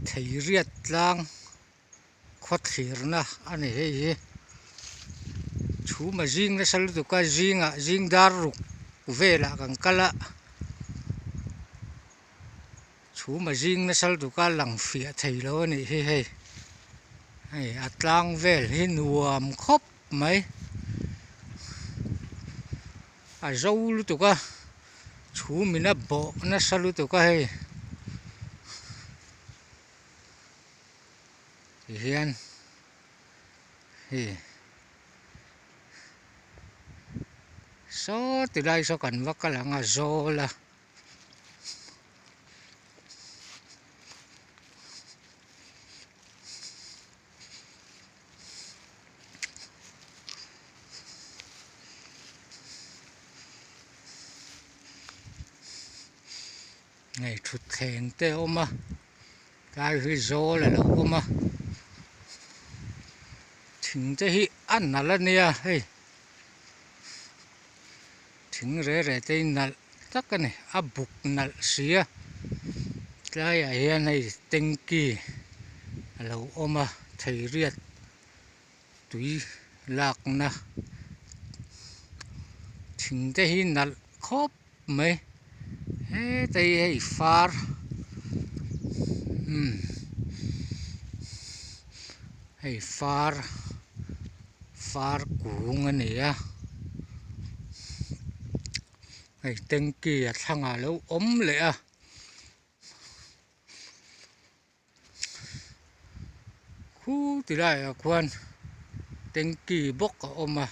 Theiriat tlang khawthlirna a ni hei hi chhum a zing nasa lutuk a zingah zing dar ruk velah kan kal a chhum a zing nasa lutuk a lang fiah thei lo a nih hi hei hei a tlang vel hi nuam khawp mai a zo lutuk a chhum in a bawh nasa lutuk a hei tihian hei saw ti lai saw kan va kal ang a zawl a. Hei thutthleng te a awm a tlai hi zawl a lo awm a thing te hi a nalh a nia hei thing re re te hi nalh tak a ni a buk nalh si a tlaiah hian hei tanky a lo awm a theiriat tui lakna thing te hi nalh khawp mai heta hi hei far umm hei far far kung a ni a hei tanky a thlangah a lo awm leh a. Khu ti laiah khuan tanky bawk a awm a.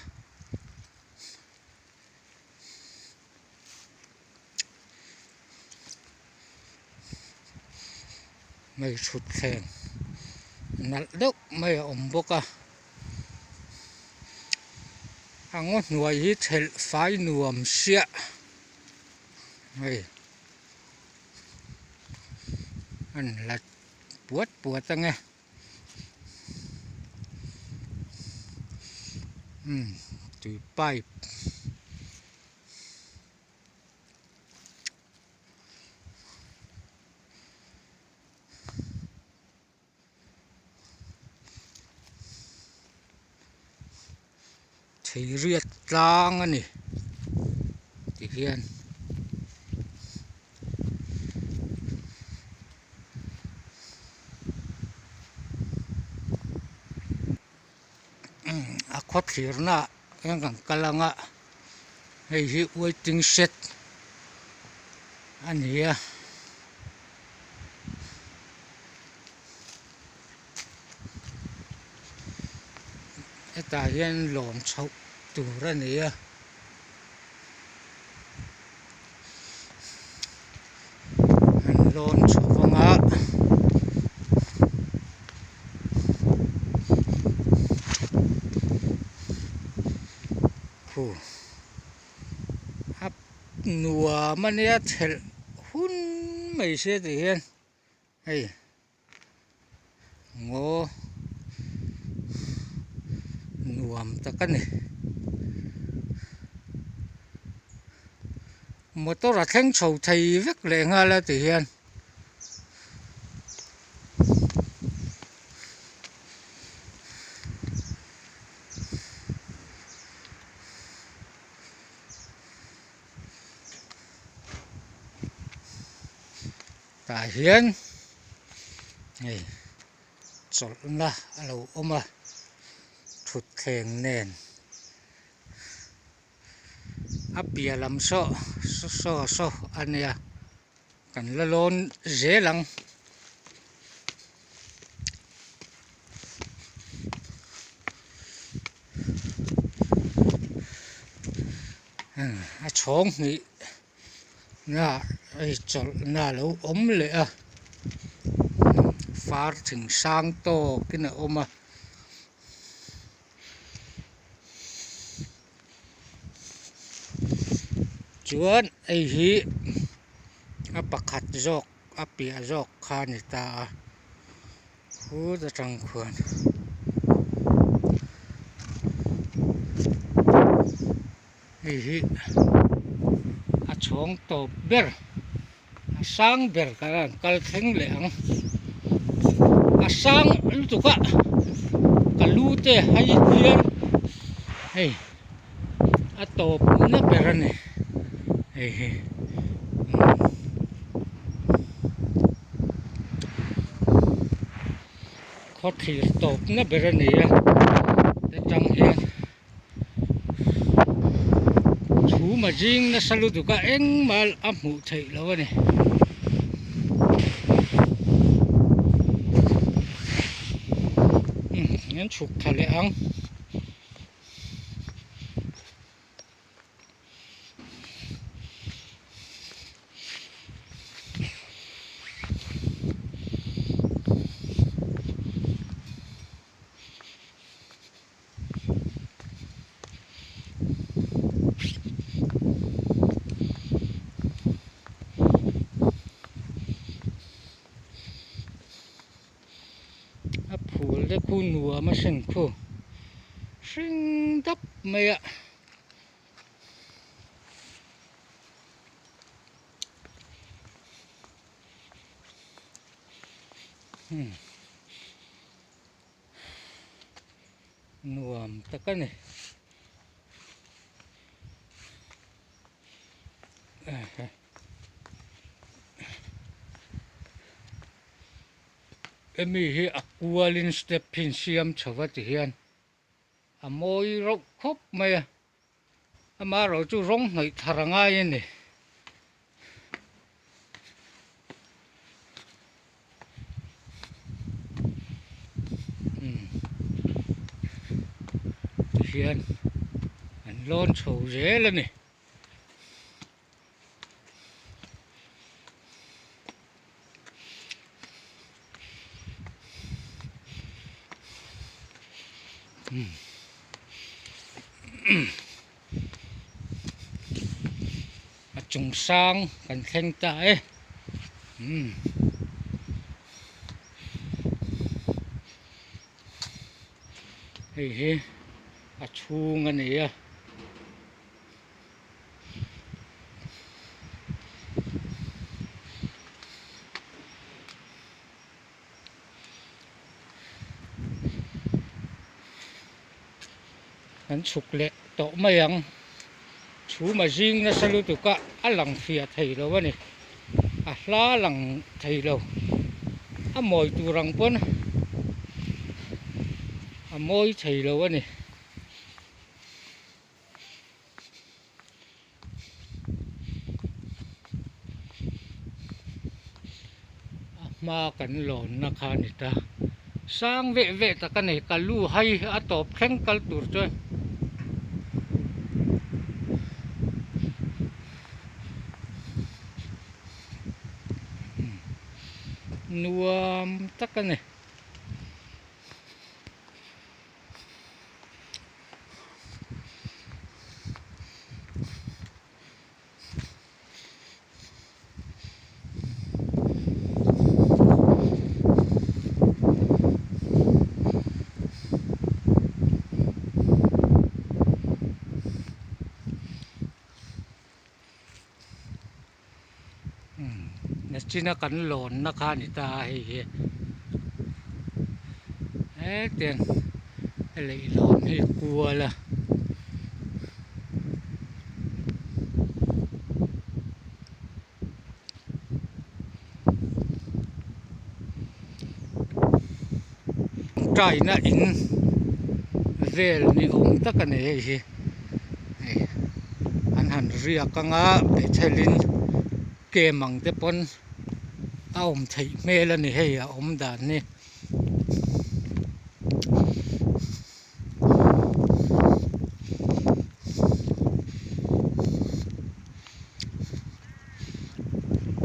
Hei thutthleng nalh deuh mai a awm bawk a. A ngaw hnuai hi thelh fai nuam siah hei. An la puat puat ange umm tui pipe Theiriat tlang a ni tihian a khawthlirna ah hian kan kal ang a hei hi waiting shed a ni a. Hetah hian lawm chhoh tur a ni a. An lawn chho vang a. Khu a nuam a nia thelh hun mai se ti hian hei. Ngaw nuam tak a ni. Motor a thleng chho thei vek leh nghal a ti hian. Tah hian hei chawlhna a lo awm a thutthleng nen a piah lam saw saw saw a nia kan la lawn zel ang. A chhawng hnih. Na hei chawlhna a lo awm leh a far thing sang tawkin a awm a chuan hei hi a pakhat zawk a piah zawk kha a ni ta a khut atang khuan. Hei hi a chhawng tawp ber a sang ber kan rawn kal thleng leh ang. A sang lutuk a ka lu te hai hian hei a tawp na ber a ni hei hi khawthlir tawp na ber a ni a hetang hian. Chhum a zing nasa lutuk a engmah a hmuh theih loh a ni. An chhuk tha leh ang. A phul te khu nuam a hring khu hring dap mai a. Nuam tak a ni. Hemi hi a kualin step hi an siam chho va ti hian a mawi rauh khawp mai a, amaherawhchu rawng hnawih thar a ngai a ni. Tihian an lawn chho zel a ni. A chung sang kan thleng ta e umm hei hi a chhung a ni a. Kan chhuk leh tawh mai ang chhum a zing nasa lutuk a a lang fiah thei lo a ni a hla lang thei lo a mawi tur ang pawn a mawi thei lo a ni. A hma kan lawnna kha a ni ta sang veh veh tak a ni ka lu hai a tawp thleng kal tur chuan nuam tak a ni. Nachina kan lawnna kha a ni ta a hei hi hetiang a leihlawn hi kual a. Taina in vel ni awm tak a ni hei hi hei an han riak anga bethel in kem ang te pawn a awm theih hmel a ni hei a awm dan hi.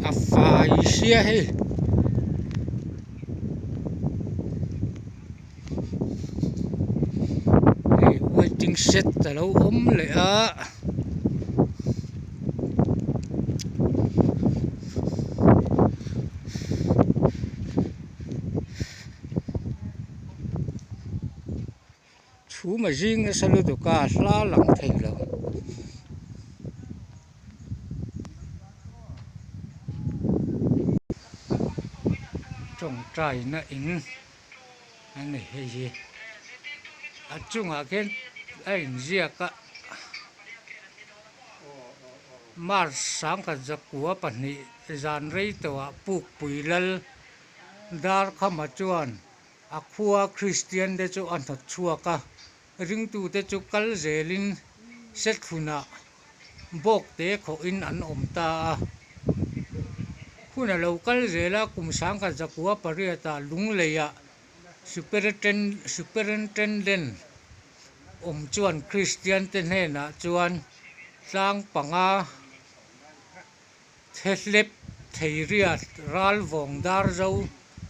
A fai sia hei hei waiting shed a lo awm leh a. Chhum a zing nasa lutuk a hla lang thei lo. Tawngtaina in. A ni hei hi a chungah khian a inziak a March sangkhat zakua pahnih zan rei tawhah Pukpui lal Darkhama chuan a khua Kristian te chu a hnawt chhuak a, ringtute chu kal zelin Sethlunah bawkte khawhin an awm ta a. Hun a lo kal zel a, kum sangkhat zakua pariatah Lungleiah Superintendent awm chuan Kristiante hnenah chuan tlang panga Thehlep Theiriat Ralvawng Darzo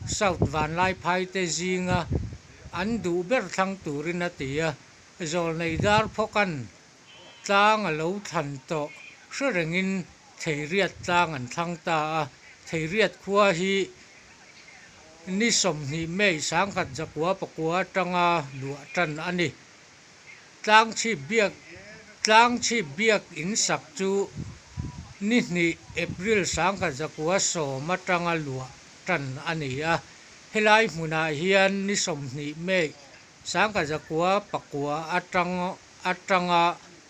South Vanlaiphaite zinga an duh ber thlang turin a ti a, Zawlnei Darphawka'n tlang a lo thlan tawh hre rengin Theiriat tlang an thlang ta a, Theiriat khua hi ni 20 May 1909 atanga luah tan a ni. Tlangchhip biak Tlangchhip biak in sak chu ni hnih April 1910 atanga luah tan a ni a, helai hmunah hian ni 20 May 1909 atang atanga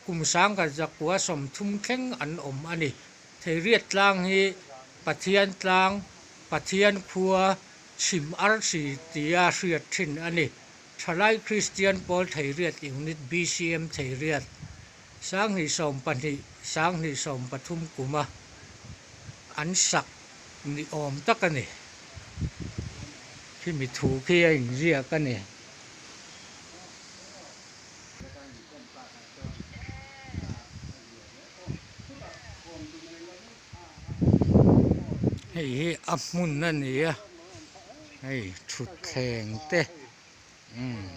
kum 1930 thleng an awm a ni. Theiriat tlang hi Pathian tlang, Pathian khua, chhim arsi tia hriat thin a ni. Thalai Kristian Pawl Theiriat Unit BCM Theiriat 2012, 2013 kuma an sak ni awm tak a ni. Khimi thu khi a inziak a ni. Hei hi a hmun a ni a, hei thutthleng te umm.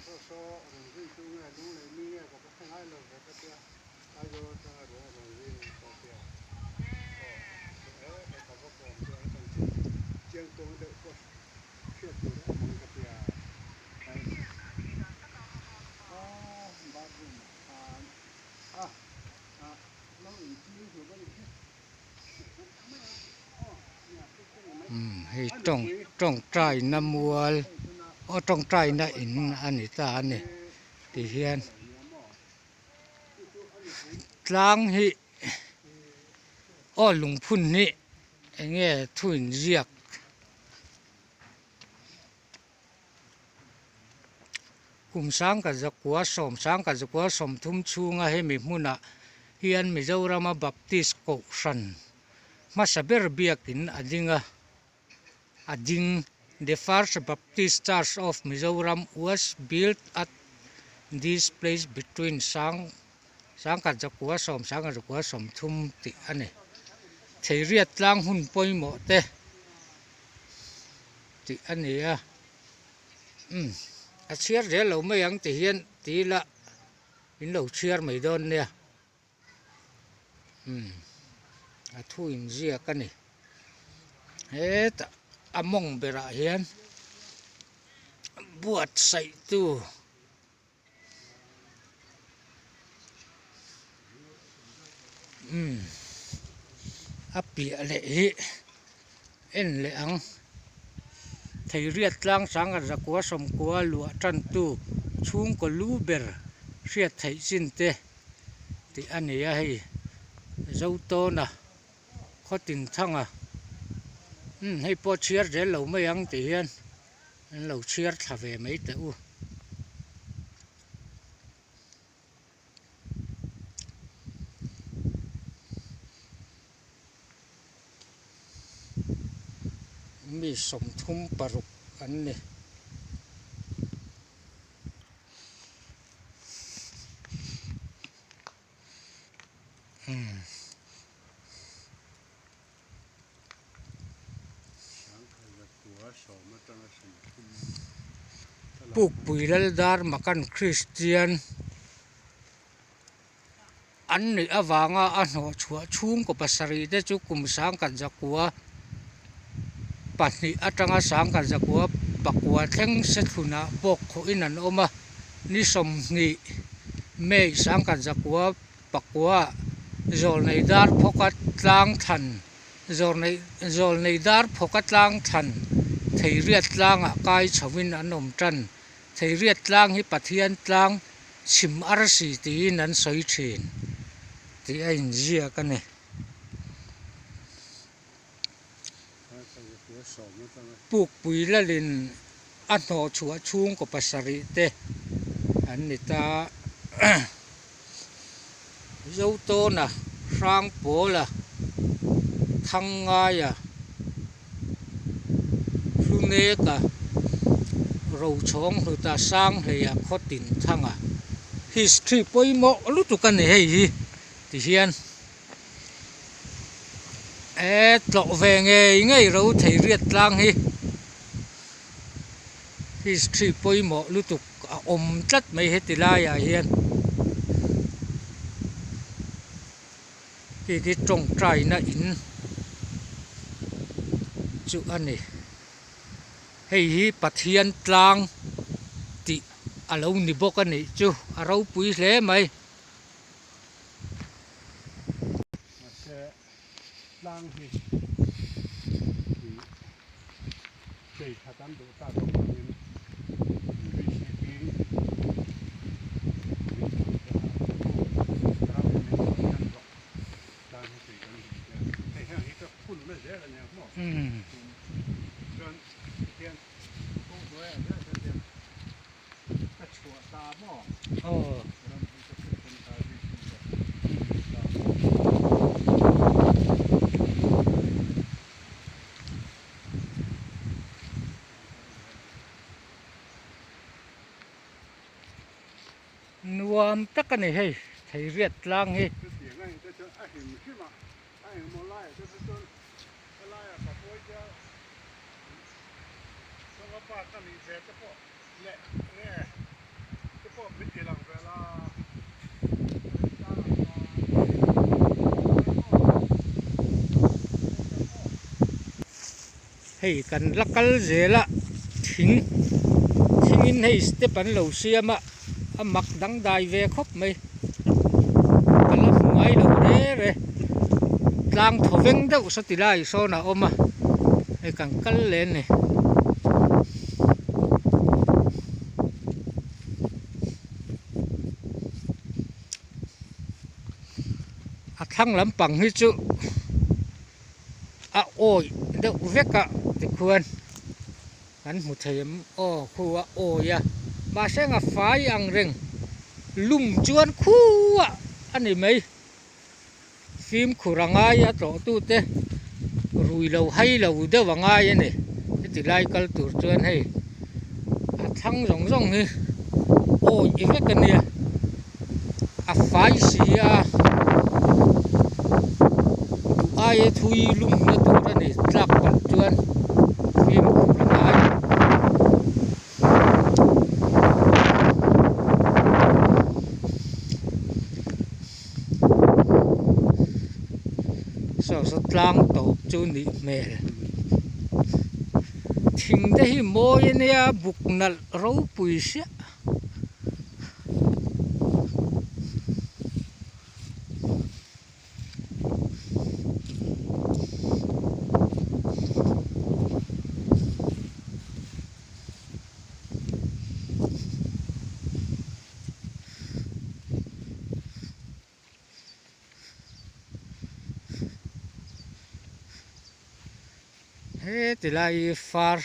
Umm hei tawng tawngtaina mual aw tawngtaina in a ni ta a ni tihian tlang hi aw lungphun hi eng nge thu inziak. Kum 1910, 1930 chhunga hemi hmunah hian Mizorama Baptist Kohhran hmasa ber biakin a ding a, a ding. The first Baptist Church of Mizoram was built at this place between sang 1910, 1930 tih a ni. Theiriat tlang hun pawimawh te. tih a ni a umm a chhiar zel lo mai ang ti hian ti ila in lo chhiar mai dawn nia umm a thu inziak a ni hetah a mawng berah hian buatsaih tu. Umm a piah leh hi en leh ang Theiriat tlang sangha zakua sawmkua luah tantu chhungkaw lu ber hriat theih chin te tih a ni a hei Zotawna Khawtinthanga umm hei pawh chhiar zel lo mai ang tih hian. An lo chhiar thla ve mai teh u. Mi 36 an ni. Umm. Pukpui Laldar Makan Kristian an nih avanga a hnawh chhuah chhungkaw pasarih te chu kum 1902 atanga 1909 thleng Sethlunah bawk khawhin an awm a, ni 20 May 1909 Zawlnei dar phawka tlang thlan Zawlnei Zawlnei dar phawka tlang thlan Theiriat tlangah kai chhoin an awm tan. Theiriat tlang hi Pathian tlang chhim arsi tiin an sawi thin tih a inziak a ni. Pukpui lalin a hnawh chhuah chhungkaw pasarih te an ni ta. Zotawna, Hrangpawla, Thangngaia, Hluneka, Rochhawnghluta, Sanghleia, Khawtinthanga. History pawimawh lutuk a ni hei hi tihian e tlawh ve ngei ngei ro thei riat tlang hi history pawimawh lutuk a awm tlat mai heti laiah hian khi khi tawngtaina in chu a ni hei hi Pathian tlang tih a lo ni bawk a nih chu a ropui hle mai. Mahse tlang hi ih chei that an duh tak avangin VCP min chhun te ah ram hi min chhun tan rawh tlang hi chei kan duh te hei heng hi ka phun na zel a nia maw chuan tihian kawng hnuaiah hian hian Ka chhuah ta maw? Aw. Ram hi ka phun phun ta zui thin ta. Nuam tak a ni hei, Theiriat tlang hi. Chutiang a inte chuan a hrim hrim a, a engmaw laiah te chuan helaiah ka pawi tia Chunga pa ka nih ve te pawh leh nge te pawh min ti lang ve la. Hei kan la kal zel a thing thingin hei step an lo siam a a mak dangdai ve khawp mai ka la hmu ngai lo reng e tlang thaw veng deuh saw ti lai sawn a awm a hei kan kal leh a ni. A thlang lampang hi chu a awih deuh vek a tikhuan kan hmu thei em aw khu a awih a mahse eng a fai ang reng lum chuan khuah a ni mai fimkhur a ngai a tlawh tute rui lo hai lo deuh a ngai a ni heti lai kal tur chuan hei a thlang zawng zawng hi awih vek a nia a fai si a duh aia thui lumna tur a ni tlak palh chuan fimkhur a ngai. Saw saw tlang tawp chu nih hmel thing te hi mawi a nia buk nalh ropui siah. He ti lai hi far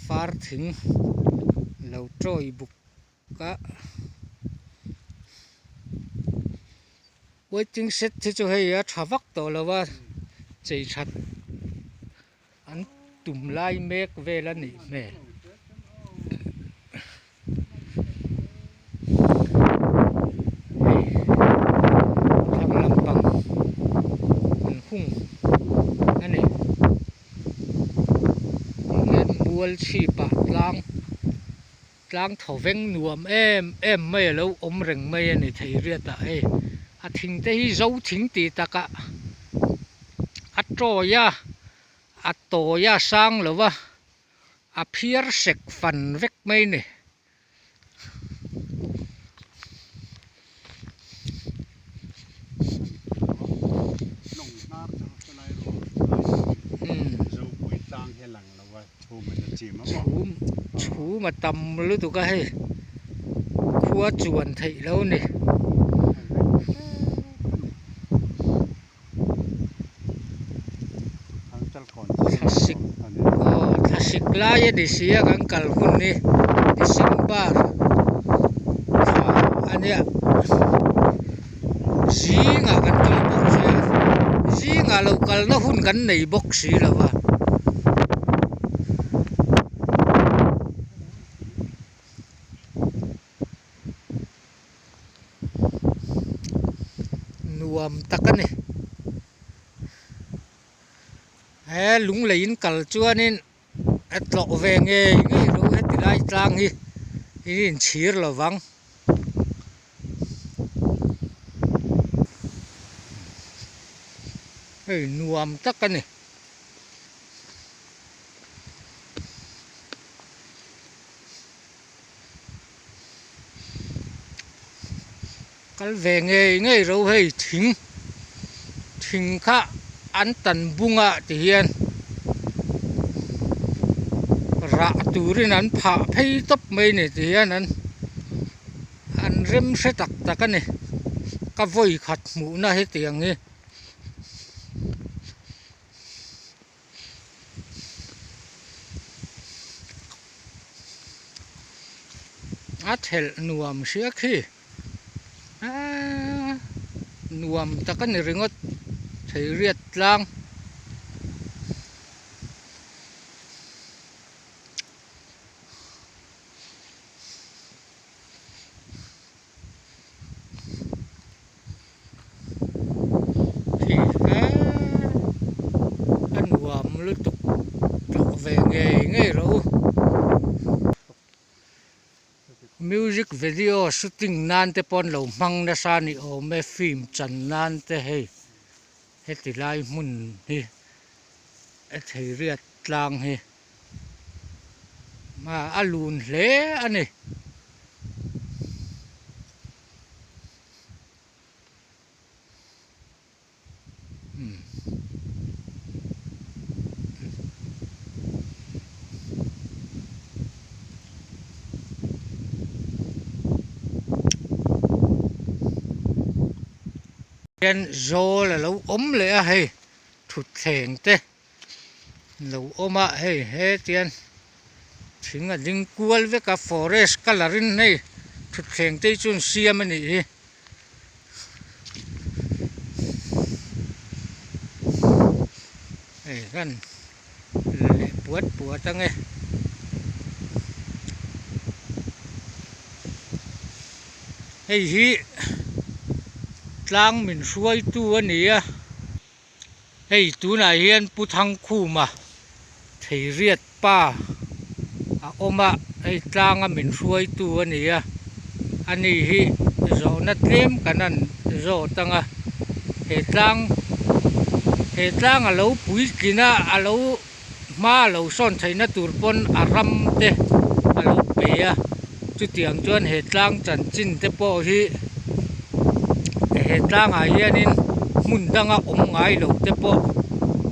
far thing lo tawi buk a waiting shed hi chu hei a tha vak tawh lo a chei that an tum lai mek vel a nih hmel. Hei thlang lampang an hung a ni tihian mual chhip ah tlang tlang thaw veng nuam em em mai alo awm reng mai a ni thei riat ah hei a thing te hi zo thing tih takah a tawi a a tawi a sang lo va. A phiar sek fan vek mai a ni. Chhum chhum a tam lutuk a hei khua chuan theih lo a ni. Thlasik aw thlasik lai a ni si a kan kal hun hi December thla a nia zingah kan kal bawk sia zingah lo kalna hun kan nei bawk si lo va. Nuam tak a ni he lunglei in kal chuanin a tlawh ve ngei ngei ro heti lai tlang hi in inchhir lo vang. Hei nuam tak a ni. Kal ve ngei ngei ro hei thing thing kha an tan bung ah ti hian rah turin an phah phei tawp mai a ni ti hian an an rem hre tak tak a ni ka vawi khat hmuhna hetiang hi. A thelh nuam hria khi eee nuam tak a ni ringawt theiriat tlang. Khi eee a nuam lutuk tlawh ve ngei ngei rawh u. Music video shooting nan te pawh an lo hmang nasa a ni awm e film chan nan te hei heti lai hmun hi a theiriat tlang hi. A lun hle a ni. Hian zawl a lo awm leh a hei thutthleng te. Lo awm a hei hetian thing a ding kual vek a forest colour in hei thutthleng te hi chu an siam a nih hi. Hei hian leh puat puat ang e. Hei hi tlang min hruaitu a ni a. Hei tunah hian Pu Thangkhuma Theiriat pa a awm a, hei tlanga min hruaitu a ni a, ani hi zawhna tlem kan han zawt ang a, he tlang he tlang a lo puitlin a, a lo hma a lo sawn theihna tur pawn a ram te a lo pe a, chutiang chuan he tlang chanchin te pawh hi he tlangah hianin hmun danga awm ngai lo te pawh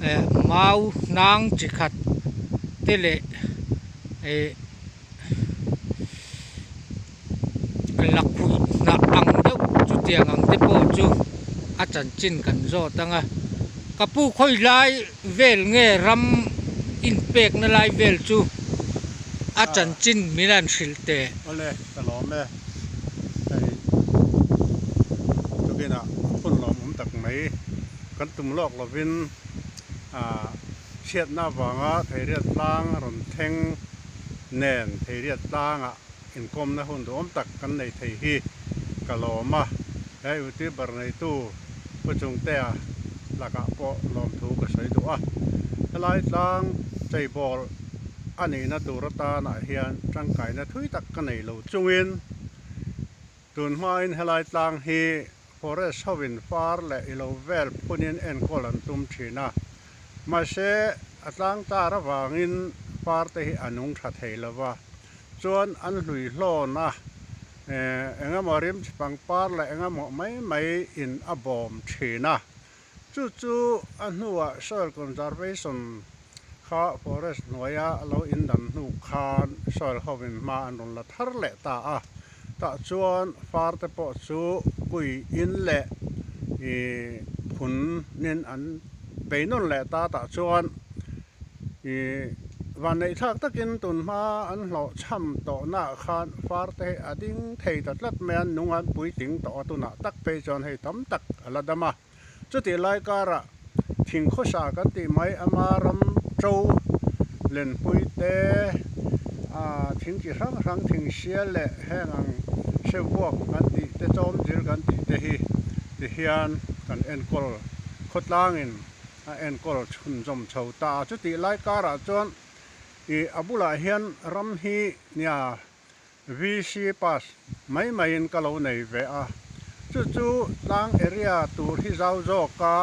eh mau hnang chi khat te leh eh lakhuih hnah ang deuh chutiang ang te pawh chu a chanchin kan zawt ang a ka pu khawi lai vel nge ram inpekna lai vel chu a chanchin min han hrilh teh. Awle ka lawm e hei tukinah hun lawmawm tak mai kan tum lawk lovin ah chhiatna avanga Theiriat tlang a rawn thleng nen Theiriat tlangah inkawmna hun duhawm tak kan nei thei hi ka lawm a, he youtuber neitu Pu Chungtea lakah pawh lawmthu ka sawi duh a, helai tlang cheibawl a nihna tur atanah hian tangkaina thui tak ka nei lo chungin tun hmain helai tlang hi forest hovin far leh ilo vel phunin enkawl an tum thin a, mahse a tlang tar avangin far te hi a nung tha thei lova. Chuan an hlui hlawn a, eng emaw rimchhe pangpar leh eng emaw mai mai in a bawm thin a. Chu chu a hnuah Soil Conservation Kha forest hnuaia a lo indan hnu khan soil hovin hma an rawn la thar leh ta a, tah chuan far te pawh chu kui in leh ih phun nin an bei nawn leh ta tah chuan ih vanneih thlak takin tun hma an hlawh chham tawh naah khan far te hi a ding thei ta tlat mai a, nung an puitling tawh a tunah tak phei chuan hei tam tak a la dam a. Chutih lai karah thing khawsa kan tih mai ama ram to lenpui te ah thing chi hrang hrang thing sial leh heng ang sevuak kan tih te chawmzir kan tih te hi ti hian kan enkawl khawtlangin a enkawl chhunzawm chho ta a. Chutih lai karah chuan ih a bulah hian ram hi nia VC pass mai maiin ka lo nei ve a, chu chu tlang area tur hi zau zawka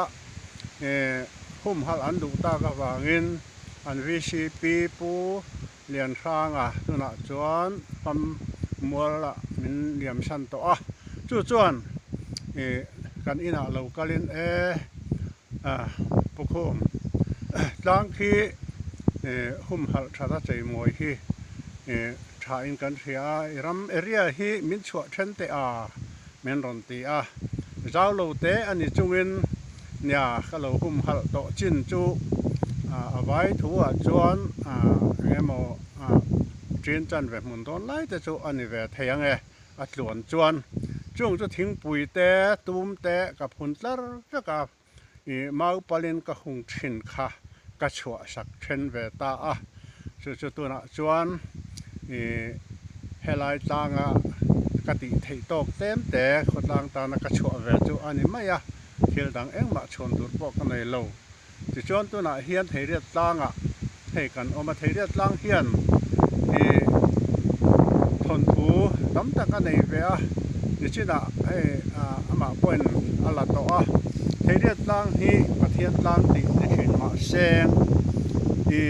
humhalh an duh tak avangin an VCP Pu Lianhranga tunah chuan fam mualah min liamsan tawh a, chu chuan kan inah lo kalin e Pu Khum tlang khi humhalh that a cheimawi hi. Tha in kan hria a, i ram area hi min chhuah then teh a, min rawn ti a. Zau lo te a ni chungin nia ka lo humhalh tawh chin chu a vai thu ah chuan eng emaw ṭin chan ve hmun dawn lai te chu a ni ve thei ang e, a tluan chuan chung chu thingpui te tum te ka phun tlar vek a. I mau palin ka hung thin kha ka chhuah sak then ve ta a, chu chu tunah chuan i helai tlanga ka tih theih tawk tlem te khawtlang tana ka chhuah ve chu a ni mai a, thil dang engmah chhuan tur pawh ka nei lo. Tichuan tunah hian Theiriat tlangah hei kan awm a, Theiriat tlang hian i thawnthu tam tak a nei ve a, nichinah hei amah pawhin a la tawh a, Theiriat tlang hi Pathian tlang tih ni thin mahse i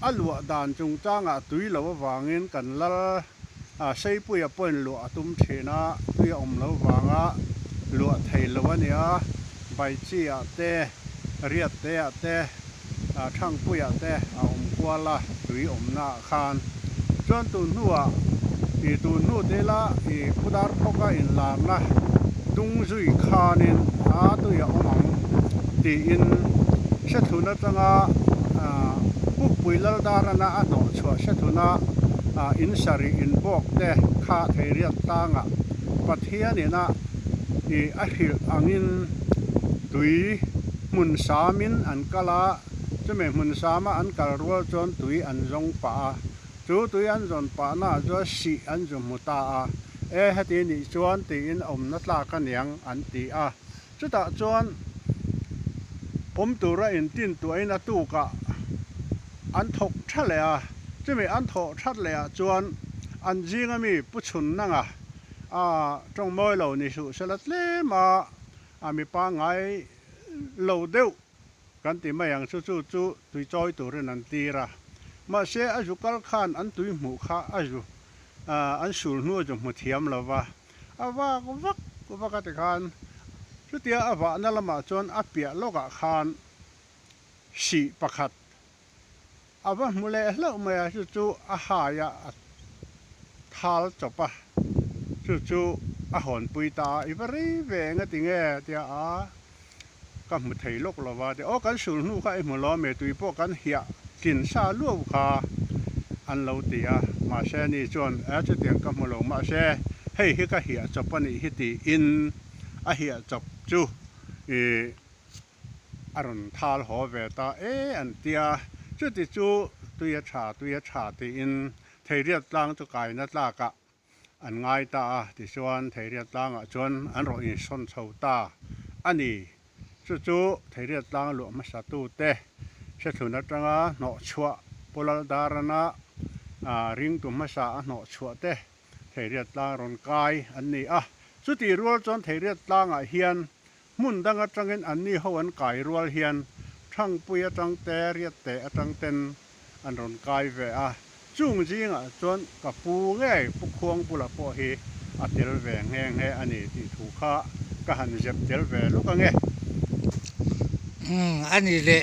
a luah dan chungchangah tui lo avangin kan lal Seipuia pawhin luah a tum thin a, tui a awm lo vanga luah thei lo a nia, Baichi-ah te, Riatte-ah te, Thangpuiah te a awm kual a, tui awmna ah khan. Chuan tun hnuah ih tun hnu te ila ih Phudar phawka inlarna dung zui khanin a tui a awm ang tiin Sethlun atanga Pukpui Laldarana a hnawh chhuah Sethluna in sarih inbawk te kha Theiriat tlangah Pathianin a ih a hrilh angin tui Hmun samin an kal a, chumi hmun sama an kal rual chuan tui an zawng pah a. Chu tui an zawn pahnaah chuan sih an zu hmu ta a, E heti nih chuan tiin awmna tlak a niang an ti a. Chutah chuan awm tura intin tuahin a tukah an thawk tha leh a, chumi an thawh that leh ah chuan an zinga mi pu chhun nanga a tawng mawi lo ni suh sela tlem a, A mi pangngai lo deuh kan ti mai ang chu chu chu tui chawi turin an tir a. Mahse a zu kal khan an tui hmuh kha a zu an sul hnu a zu hmu thiam lo va, a vak vak vak a ti khan chutia a vahna lamah chuan a piah lawkah khan sih pakhat a va hmu leh hlauh mai a, chu chu a hai a, a thal chawp a, chu chu a hawnpui ta a, i va rei ve eng a ti nge tia a ka hmu thei lawk lo va tia aw kan sul hnu kha i hmu lo ami tui pawh kan hiah tlin sa luau kha an lo ti a, mahse ani chuan e chutiang ka hmu lo mahse hei hi ka hiah chawp a nih hi tiin a hiah chawp chu ih. A rawn thal haw ve ta e an tia, chuti chu tui a tha, tui a tha tiin Theiriat tlang chu kaina tlakah an ngai ta a, tichuan Theiriat tlangah chuan an rawn insawn chho ta a ni. Chu chu Theiriat tlang luah hmasa tute Sethlun atanga hnawhchhuah Pu Laldarana ringtu hmasa a hnawhchhuah te Theiriat tlang rawn kai an ni a, chutih rual chuan Theiriat tlangah hian Hmun dang atangin anni ho an kai rual hian Thangpui atang te, Riatte atang ten an rawn kai ve a. Chung zingah chuan ka pu ngei Pu Khuang bula pawh hi a tel ve nghe nghe a ni tih thu kha ka han zep tel ve lawk ange. Umm a ni le.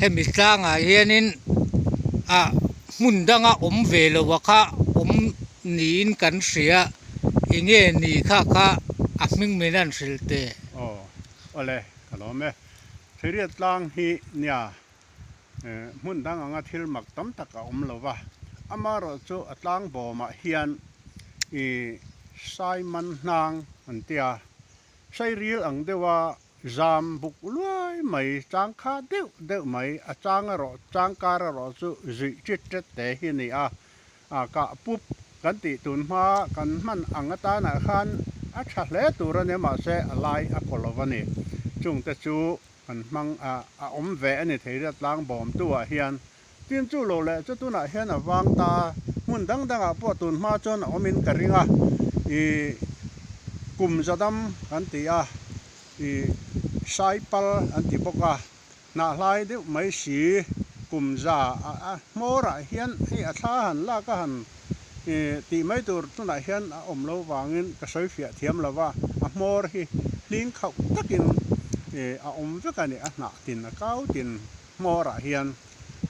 Hemi tlangah hianin ah hmun danga awm ve lo a kha awm niin kan hria enge ni kha kha a hming min han hrilh teh. Aw awle ka lawm e. Thiriat tlang hi nia hmun dang anga thil mak tam tak a awm lo va, amaherawhchu a tlang bawmah hian ih sai man hnang an tia Sairil ang deuha zam buk luai mai, chang kha deuh deuh mai, a chang erawh chang kar erawh chu zuih tit tet te hi a ni a, a kah pup kan tih tun hma kan hman ang atanah khan a tha hle tur a nia mahse a lai a kaw lo a ni. Chungte chu kan hmang a a awm ve a ni thei riat tlang bawmtu ah hian. Tin chu lo leh chu tunah hian a vang ta a, hmun dang dangah pawh tun hma chuan a awmin ka ring a, ih kum zadam kan ti a, ih saipal an ti bawk a, hnahlai deuh mai si kum za a hmawrah hian hei a thla han lak a han ih tih mai tur tunah hian a awm lo vangin ka sawi fiah thiam lo va, a hmawr hi hling khauh takin ih a awm vek a ni, a hnah tin a kau tin. Hmawrah hian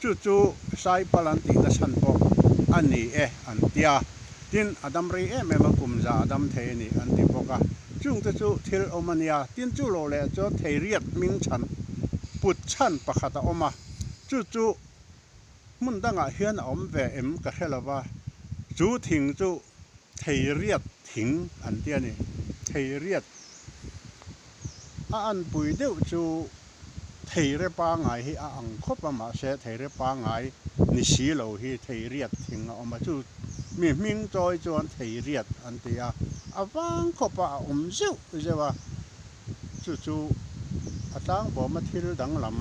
chu chu Saipal an tihna chhan pawh a ni e an tia. Tin, a dam rei em em a, kum za a dam thei a ni an ti bawk a. Chungte chu thil awm a nia. Tin, chu lo leh chuan Theiriat hming chhan put chhan pakhat a awm a. Chu chu hmun dangah hian a awm ve em ka hre lo va. Chu thing chu Theiriat thing an ti a ni. Theiriat a anpui deuh chu. Theire pangai hi a ang khawp a, mahse theire pangai ni si lo hi theiriat thing a awm a, chu mi hming chawi chuan theiriat an ti a, a vang khawp a, a awm zeuh zeuh a, chu chu a tlangbawma thil danglam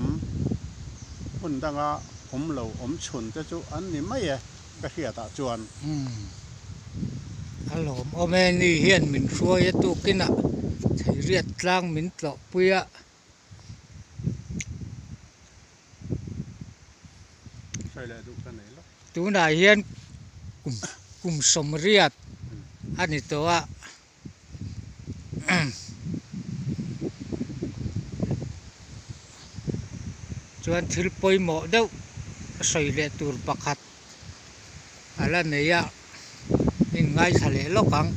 hmun danga awm lo awm chhun te chu an ni mai e ka hriatah chuan. Umm a lawmawm e, ni hian min hruai a tukinah theiriat tlang min tlawhpui a. Tunah hian kum sawmriat a ni tawh a chuan thil pawimawh deuh sawi leh tur pakhat a la nei a inngaithla leh lawk ang.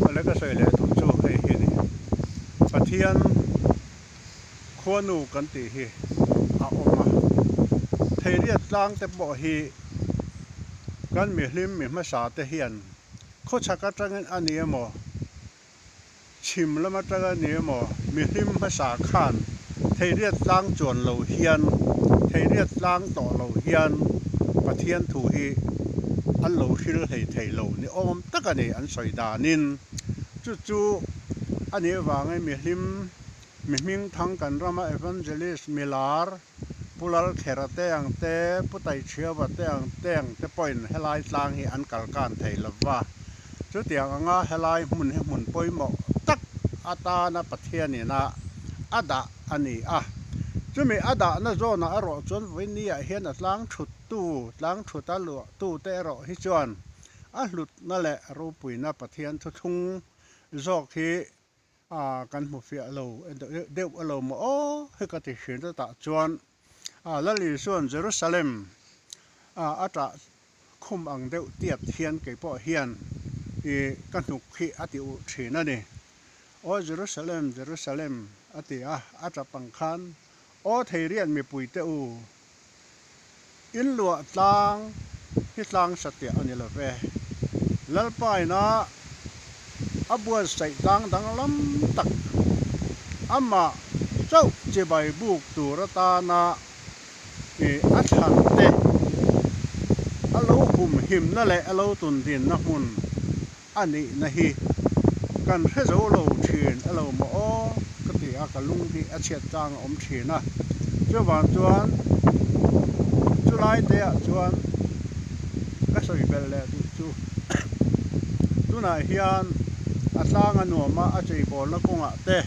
Awle ka sawi leh duh chu hei hi a ni. Pathian khuanu kan tih hi a awm a, Theiriat tlang te pawh hi kan mihlim mi hmasa te hian khawchhak atangin a ni emaw Chhim lam atanga ni emaw mihlim hmasa khan Theiriat tlang chuan lo hian, Theiriat tlang tawh lo hian Pathian thu hi an lo hril hlei thei lo ni awm tak a ni an sawi danin. Chu chu a nih avangin mihlim, mi hmingthang kan rama Evangelist milar Pu Lalkhera te ang te, Pu Taichhiava te ang te ang te pawhin helai tlang hi an kalkan thei lo va. Chutiang anga helai hmun hi hmun pawimawh tak atana Pathianin a a dah a ni a. Chumi a dahna zawnah erawh chuan vawinia hian a tlang thuttu, tlang thuta luahtute erawh hi chuan a hlutna leh ropuina Pathian thuthlung zawk hi A kan hmu fiah lo deuh a lo maw aw hi ka ti thin chutah chuan Lal Isua'n Jerusalem a tah khum ang deuh tiat hian kei pawh hian i ka hnuk hi a ti uh thin a ni. Aw Jerusalem, Jerusalem a ti a, a tap ang khan aw Theirian mipuite u, in luah tlang hi tlang satliah a ni lo ve. Lalpaina a buatsaih tlang danglam tak amah chauh chibai buk tur atana ih a thlan te a lo humhimna leh a lo tundinna hmun a nihna hi kan hre zo lo thin a lo maw aw ka ti a, ka lung hi a chhiat tlang a awm thin a, chuvang chuan chulai te ah chuan ka sawi belh leh duh chu tunah hian a tlang a nuam a, a cheibawlna kawngah te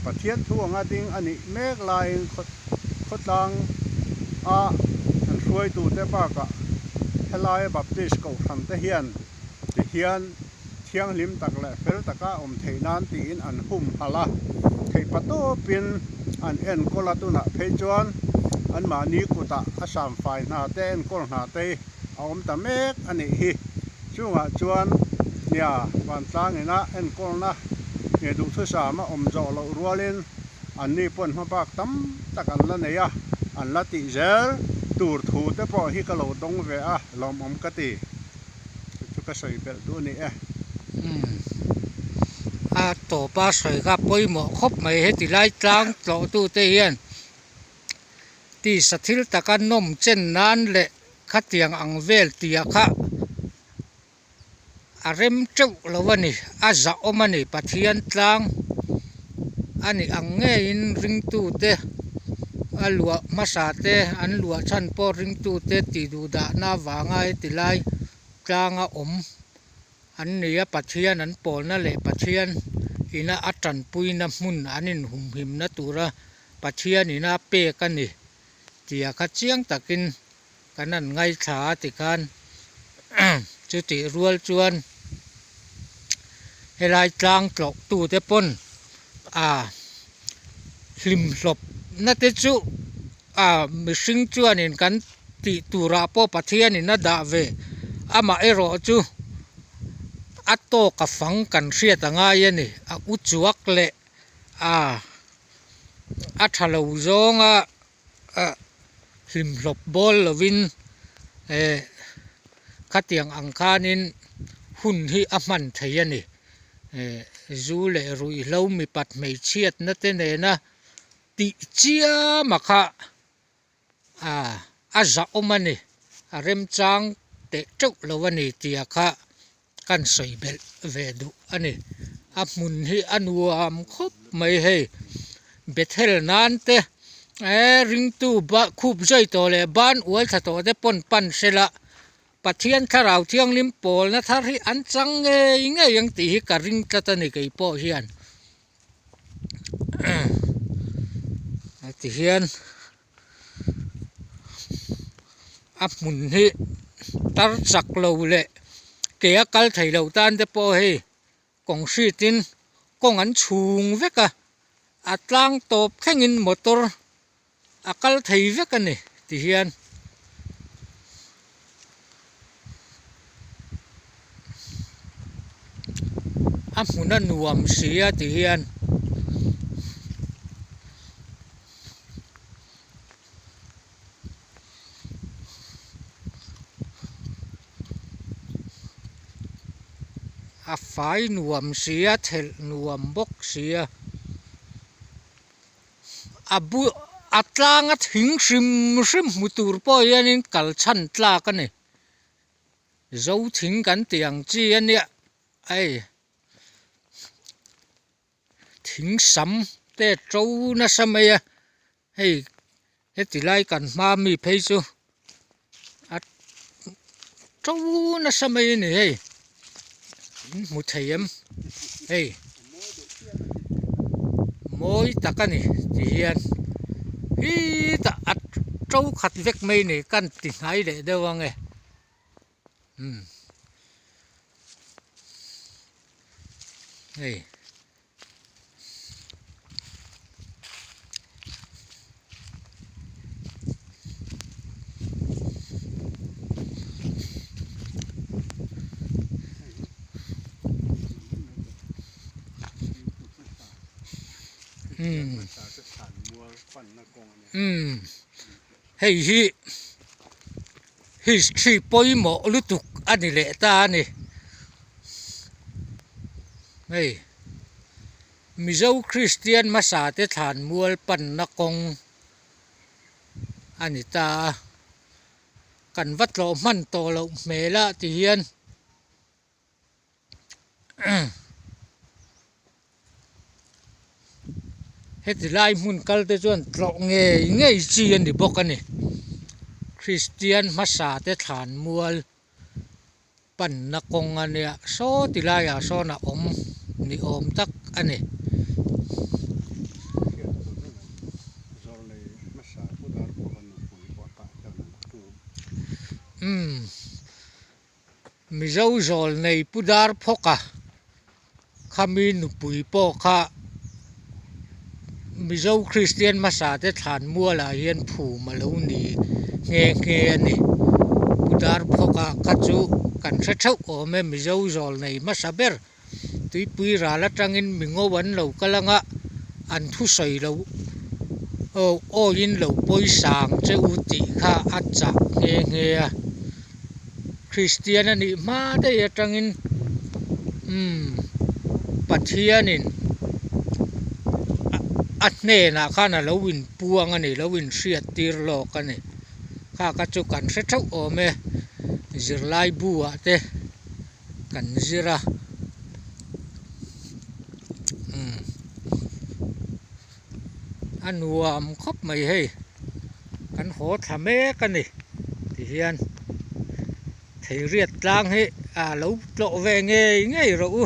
Pathian thu anga ding a nih mek laiin khawtlang a an hruaitute bakah helai Baptist kohhran te hian Ti hian thianghlim tak leh fel taka awm theih nan tiin an hum halh a, theih pa tawpin an enkawl a tunah phei chuan anmahni kutah a samfai hna te enkawl hna te hi a awm ta mek a nih hi. Chungah chuan nia vantlang ina enkawlna nge duhthusam a awm zawh loh rualin anni pawn hmabak tam tak an la nei a, an la tih zel tur thu te pawh hi ka lo dawng ve a, lawmawm ka ti. Chu chu ka sawi belh duh a ni e. Umm a tawpa sawi kha pawimawh khawp mai heti lai tlang tlawhtute hian tisa thil taka nawm chen nan leh khatiang ang vel tia kha a rem teuh lo a ni a zahawm a ni Pathian tlang a nih ang ngeiin ringtute a luah hmasa te an luah chhan pawh ringtute tih duh dahna avanga heti lai tlanga awm an ni a Pathian an pawlna leh Pathian ina a tanpuina hmun an inhumhimna tura Pathian ina pek a ni tia kha chiang takin kan han ngaithla a tikhan chutih rual chuan helai tlang tlawh tute pawn ah hlimhlawp na te chu ah mihring chuanin kan tih turah pawh Pathianin a dah ve amaherawh chu a tawk a fang kan hriat a ngai a ni a u chuak leh ah a tha lo zawnga ah hlimhlawp bawl lovin eh khatiang ang khanin hun hi a hman thei a ni eh zu leh ruihhlo mipat hmeichhiatna te nena tih chiam a kha ah a zahawm a ni a remchang teh teuh lo a ni tih a kha kan sawi belh ve duh a ni a hmun hi a nuam khawp mai hei Bethel nan te eh ringtu ba khup zai tawh leh ban ual thla tawh te pawn pan sela Pathian thlarau thianghlim pawlna thar hi an chang ngei ngei ang tih hi ka ring tlat a ni keipawh hian tihian. A hmun hi tar chak lo leh ke a kal thei lo tan te pawh hei concrete in kawng an chhung vek a a tlang tawp thlengin motor a kal thei vek a ni ti hian. A hmun a nuam si a ti hian. A fai nuam si a thelh nuam bawk si a a bu a tlanga thing hrim hrim hmu tur pawh hianin kal chhan tlak a ni zo thing kan tih ang chi a nia hei. Thing sam te to nasa mai a hei heti lai kan hma mi phei chu a to nasa mai a ni hei in hmu thei em hei mawi tak a ni ti hian khitah a to khat vek mai a ni kan ti hnai leh deuh ang e umm hei umm hei hi history pawimawh lutuk a ni leh ta a ni hei Mizo Kristian hmasa te thlan mual panna kawng a ni ta a kan va tlawh hman tawh loh hmel a ti hian. Heti lai hmun kal te chuan tlawh ngei ngei chi a ni bawk a ni Kristian hmasa te thlan mual panna kawng a nia saw ti laiah sawn a awm ni awm tak a ni. Mizo zawl nei pu dar phawk a, khami nupui pawh kha Mizo Kristian hmasa te thlan mualah hian phum a lo ni nghe nghe a ni. Pu Darphawka kha chu kan hre theuh awm e Mizo zawl nei hmasa ber tuipui ral atangin mi ngo an lo kal anga an thusawi lo aw awiin lo pawisa ang che u tih kha a chah nghe nghe a. Kristian a nih hma daih atangin umm Pathianin a hnenah khan a lo inpuang a ni lo inhriat tir lawk a ni kha kha chu kan hre theuh awm e zirlai bu ah te kan zir a umm a nuam khawp mai hei kan haw thla mek a ni tihian theiriat tlang hi a lo tlawh ve ngei ngei rawh u.